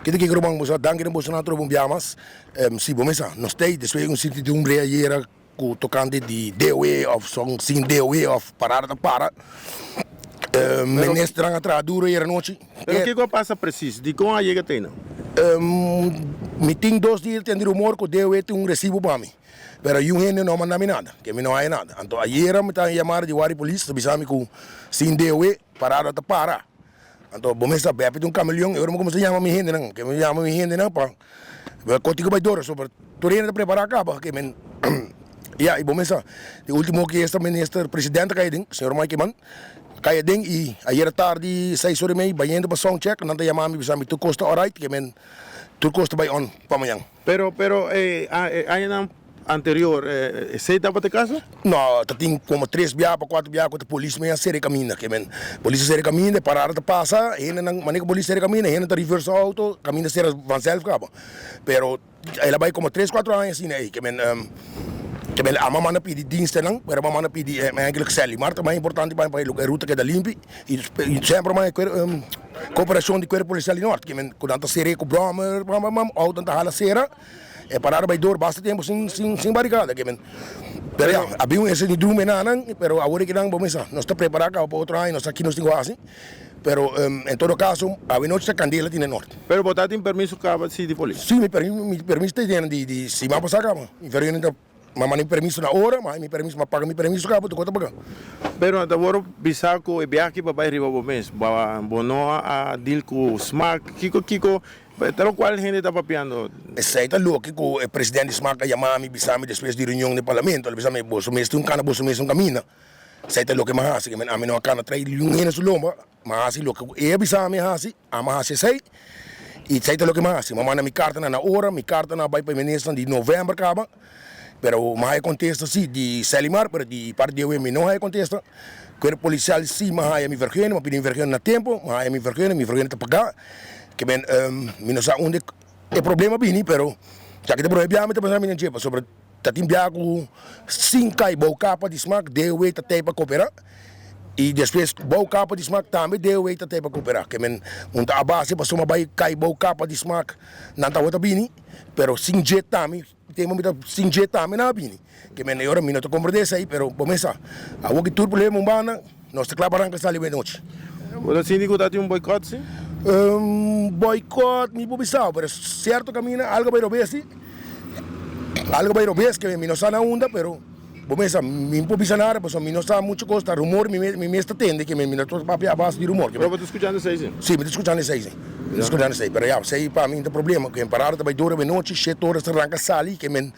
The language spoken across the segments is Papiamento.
Kende ke ruman boso a danki na boso nan atrobe un bia mas. Si bo mesa nos ta ei despues un sirtidumbre ayera ku tokante di DOE of son sin DOE of parada ta para. Ministernan a traha duro ayera nochi. Pero kiko a pasa presis? Dikon a yega te einan? Mi tin dos dia tende rumor ku DOE tin un resibo pa mi. Pero yu hende no a manda mi nada, ke mi no haya nada. Anto ayera mi ta yamada di wari polis ta bisa mi ku sin DOE parada ta para. Anto bo mester bèpi di un kameleon e ora mi kuminsá yama mi hendenan, ke mi yama mi hendenan pa kotiku bai dor pasobra tur hende ta prepará kaba ke men ya i bo mester di ultimo ke esta minister presidente a kai aden señor Mike Eman a kai aden i ayera tardi seis ora i mei bayendo pa sound check nan ta yama mi bisa mi tur kos ta orait ke men tur kos ta bai on pa mañan. Pero pero e añanan anterior esey tabata e caso? No, ta tin como tres biaha pa cuatro biaha cu ta polis mey a cera e caminda. Ke men polis a cera e caminda, e parada ta pasa, hendenan, manera cu polis cera e caminda, hende ta reversa auto, caminda cera vanzelf caba. Pero el a bay como tres cuatro aña asina ey. Ke men ke men ama manda pidi dienstennan, pero ama manda pidi eigenlijk Selimar ta mas importante pa e ruta keda limpi y semper mas cooperacion di Cuerpo Policial di Noord. Ke men cu nan ta cera cu brommer, bam bam bam, auto nan ta hala cera. E parada bai dor basta tempo sin sin sin barikada ke men. Pero ya, a bin un incertidumbre na nan, pero awor e kinan bo mesa nos ta prepara kaba pa otro aña, nos sa ki nos tin ku hasi. Pero en todo kaso, awe nochi ta kandela tin den nort. Pero bo ta tin permiso kaba si di polis? Si, mi permiso mi permiso ta den di di siman pasa kaba. Mi vergunning ta Ma manda mi permiso na ora, ma mi permiso, ma paga mi permiso caba, tur cosa ta paga. Pero ta wor bisa cu e biaha aki bo bay riba bo mes, bo no a deal cu smaak, kico kico ta locual hende ta papiando? Esey ta loke cu e president di smaak a yama mi bisa mi despues di reunion den parlamento, el a bisa mi boso mes tin un cana, boso mes un camina, esey ta loke mi a haci, ami no a cana trae un hende su lomba. Mi a hasi loke ku e a bisa mi hasi, ami a hasi esei, i esei ta loke mi a hasi. Mi a manda mi kartanan na ora, mi kartanan a bai pa e ministernan di novèmber kaba, pero mi a haya kontesta si di Selimar, pero di parti di awe mi no haya kontesta. Kuerpo polisial si mi a haya mi vergunning, mi a pidi mi vergunning na tempu, mi a haya mi vergunning, mi vergunning ta pagá. Ke men mi no sa unda e problema a bini, pero ya ki ta prome biaha mi ta pensa mi na dje, pasobra. Ta tin bia ku sin kai bou kapa di smak DOW ta tei pa koperá i despues bou kapa di smak tambe DOW ta tei pa koperá. Ke men un ta a base pasobra bai kai bou kapa di smak nan tabata bini pero sin dje tambe tempu mi ta sin dje tambe nan a bini. Ke men e ora mi no ta komprendé esei pero bo mesa awor ki tur problema un banda nos ta kla pa ranka sali wenochi. Bo ta sinti ku ta tin un boikòt si? Boikòt mi por bisa pero sierto kaminda algo bai robes si. Algo bai robes ke mi no sa na unda pero bo mesa mi por bisa nada pasobra mi no sa mucho cos ta rumor mi mi mes ta tende ke mi no ta papia a base di rumor. Pero bo ta skuchando esei si? Si mi ta skuchando esei si mi ta skuchando esei pero ya esei pa mi ta problema ke parada ta bai dor awe nochi shete ora ta ranka sali ke men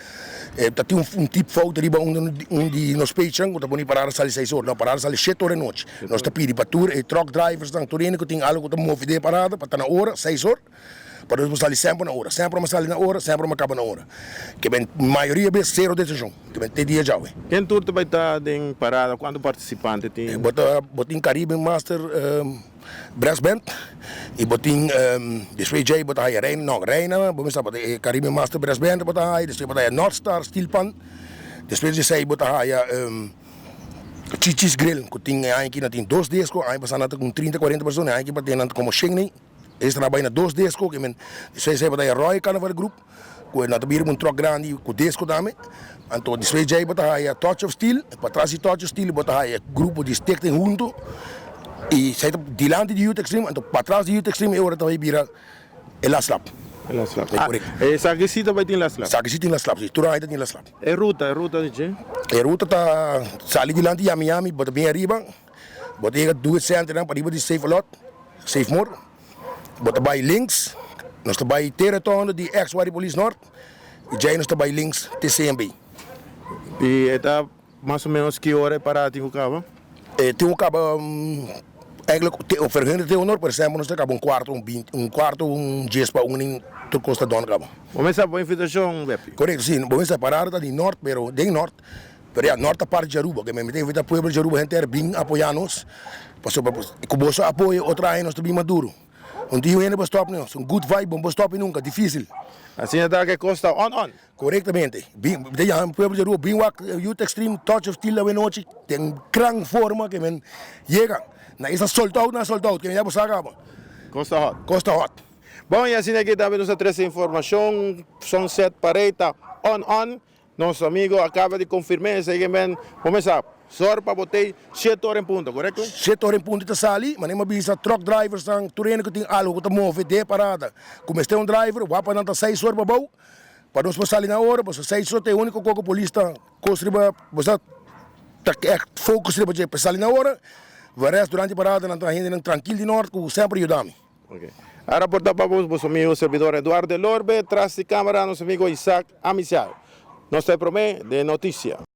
ta tin un tip fout riba un di nos pechan ku ta pone parada sali seis ora no parada sali shete ora anochi nos ta pidi pa tur e truck drivers nan tur hende ku tin algo ku ta move den e parada pa ta na ora seis or. Pa nos bo sali semper na ora. Semper mi sali na ora, semper mi kaba na ora. Ke ben mayoria bes sero detenshon. Ke ben te dia djawe. Ken tur ta bai ta den parada? Kuantu partisipante tin? Bo ta bo tin Caribbean Master Brass Band i bo tin despues djei bo ta haya Reina no Reina bo mester e Caribbean Master Brass Band bo ta haya despues bo ta haya North Star Steel Pan despues di esei bo ta haya Chichi's Grill ku tin e aña aki nan tin dos disco aña pasa nan ta ku trinta kuarenta persona e aña aki pa tin nan ta komo shen nei. Es ta bai na dos disco ke men despues esei bo ta haya Royal Carnival Group ku nan ta bira ku un truck grandi ku disco tambe. Anto despues djei bo ta haya Touch of Steel, patras di Touch of Steel bo ta haya grupo di Stichting Hunto i esei ta dilanti di Youth Extreme anto patras di Youth Extreme e ora ta bai bira e Last Lap. E Last Lap. Ah, esaki si ta bai tin Last Lap? Esaki si tin Last Lap, si. Tur aña ta tin Last Lap. E ruta, e ruta di dje? E ruta ta sali dilanti Yami Yami, bo ta bin ariba, bo ta yega Duit Centernan pariba di Save A Lot. Safemore, bo ta bai links, nos ta bai te rotonde di ex Wari Police Noord y djei nos ta bai links te CMB. Y e ta mas o menos ki ora e parada tin cu caba? E tin cu caba eigenlijk te vergunning te honor, por exemplo nos ta caba un cuarto un binti un cuarto un dies pa un en tur cos ta done caba. Bo mester bo invitacion Beppy. Correcto si, bo mester parada ta di Noord pero den Noord. Pero ya, Noord ta parti di Aruba, oke, mi ta invita pueblo di Aruba henter bin apoya nos, pasobra ku boso apoyo otro aña nos ta bin maduro. Un tin hende por stop nos, un good vibe bo no por stop nunca, dificil. Asina ta ke kos ta on on. Korektamente. Bin, mi ta yama pueblo di Aruba bin wak Youth Extreme Touch of Steel awenochi den gran forma ke men yega na esa sold out na sold out ke men ya bo sa kaba. Kos ta hot. Kos ta hot. Bon, y asina aki tambe nos a trece informacion, Sunset Parade ta on on, nos amigo a caba di confirme esey ke men, bo mes sa, zor pa bo tey siete ora en punto, corecto? Siete ora en punto ta sali, manera mi a bisa truck driversnan, tur hende cu tin algo cu ta move den e parada, cu mester un driver, wak pa nan ta seis ora pa bou, pa nos por sali na ora, pasobra seis ora ta e unico co cu polis ta cos riba, bo sa ta echt focus riba dje pa sali na ora, whereas durante e parada nan ta hendenan trankil di nort cu semper yuda mi. Ok. A raporta pa bos boso amigo servidor Eduardo Elorbe, tras di camera nos amigo Isaac Amicial. Nos ta e prome den noticia.